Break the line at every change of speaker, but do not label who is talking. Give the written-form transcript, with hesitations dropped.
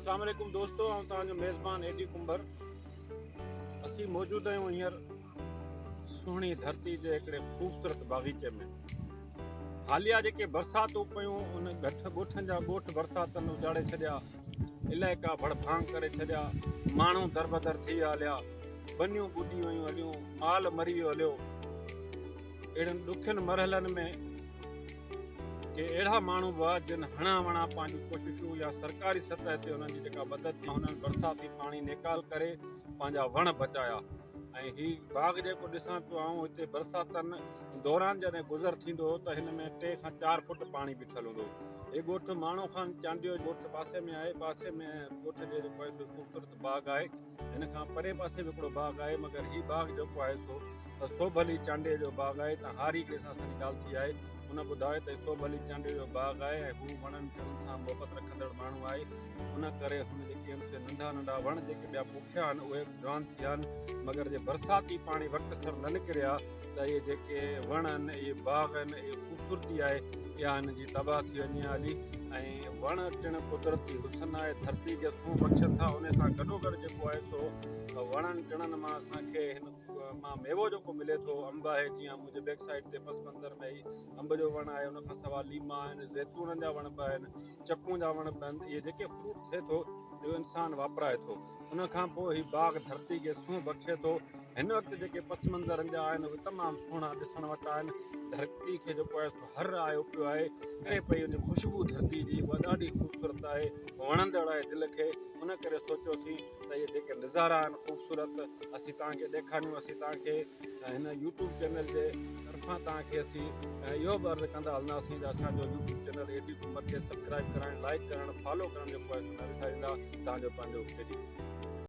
اسلام عليڪم دوستو آئون توهان جو ميزبان اي ڊي ڪنڀر. اسين موجود آهيون هينئر سهڻي ڌرتي جي هڪڙي خوبصورت باغيچي ۾. حاليا جيڪي برساتون پيون ان گٺ ڳوٺن جا ڳوٺ برساتن اجاڙي ڇڏيا، علائقا ڀڙڀانگ ڪري ڇڏيا، ماڻهو دربدر ٿي ويا هليا، ٻنيون ٻڏي ويون هليون، مال مري ويو هليو. اهڙن ڏکين مرحلن ۾ ڪي اهڙا ماڻهو به هئا جن هڻان وڻان پنهنجون ڪوششون يا سرڪاري سطح تي انهن جي جيڪا مدد ٿي انهن برساتي پاڻي نيڪال ڪري پنهنجا وڻ بچايا ۽ هي باغ جيڪو ڏسان پيو آئون هتي برساتن دوران جڏهن گذر ٿيندو هو ته هن ۾ 3 کان 4 فوٽ پاڻي بيٺل هوندو هو. هي ڳوٺ ماڻو خان چانڊيو ڳوٺ پاسي ۾ آهي. پاسي ۾ ڳوٺ جي جيڪو آهي سو خوبصورت باغ آهي. هن کان پري پاسي به هڪڙو باغ آهي مگر هي باغ جيڪو آهي سو ته سوڀ علي چانڊيي جو باغ آهي. ته هاري هڪڙي سان اسان جي ڳالهه ٿي آهي ان ٻڌايو ته هي سوڀ علي چانڊيو جو باغ آهي ۽ هو وڻن ٽڻن سان محبت رکندڙ ماڻهو آهي ان ڪري هن جيڪي آهن سي ننڍا ننڍا وڻ جيڪي ٻيا پوکيا آهن اهي به جوان ٿي ويا آهن مگر جي برساتي پاڻي وقت سر نه نڪري ها ته اهي جيڪي وڻ آهن اهي باغ آهن اهي خوبصورتي آهي اها هن جي تباهه ٿي وڃي ها هلي ۽ وڻ ٽڻ قدرتي حسن آهي ڌرتي کي سونهن بخشن ٿا ان سان گڏوگڏ جيڪو آهي سو وڻن ٽڻن مان اسان کي هن مان ميوو جيڪو ملي ٿو انب آهي جيئن منهنجي بيڪ سائيڊ تي پس منظر ۾ هي انب جو وڻ آهي ان کان سواء ليما آهن زيتونن جا وڻ به آهن چڪون جا وڻ به آهن اهي جيڪي فروٽ ٿئي ٿو اهو انسان واپرائي ٿو ان کان پوء هي باغ ڌرتي کي سونهن بخشي ٿو. هن وقت جيڪي پس منظرن جا آهن اهي تمام سهڻا ڏسڻ وٽ آهن. ڌرتي کي جيڪو آهي سو هر آيو پيو آهي. ڪري پئي ان جي خوشبو ڌرتي جي اها ڏاڍي خوبصورت آهي وڻندڙ آهي دل کي. ان ڪري سوچيوسين ته اهي جيڪي نظارا آهن خوبصورت اسين توهان کي ڏيکاريون. اسين توهان کي هن يوٽيوب چينل جي طرفان توهان کي اسين اهو به عرض ڪندا هلنداسين ته اسان جو يوٽيوب چينل اي ڊي ڪمر کي سبسڪرائب ڪرائڻ لائيڪ ڪرڻ فالو ڪرڻ جيڪو آهي سو نه وساريندا. توهان جو پنهنجو ڪيڏي.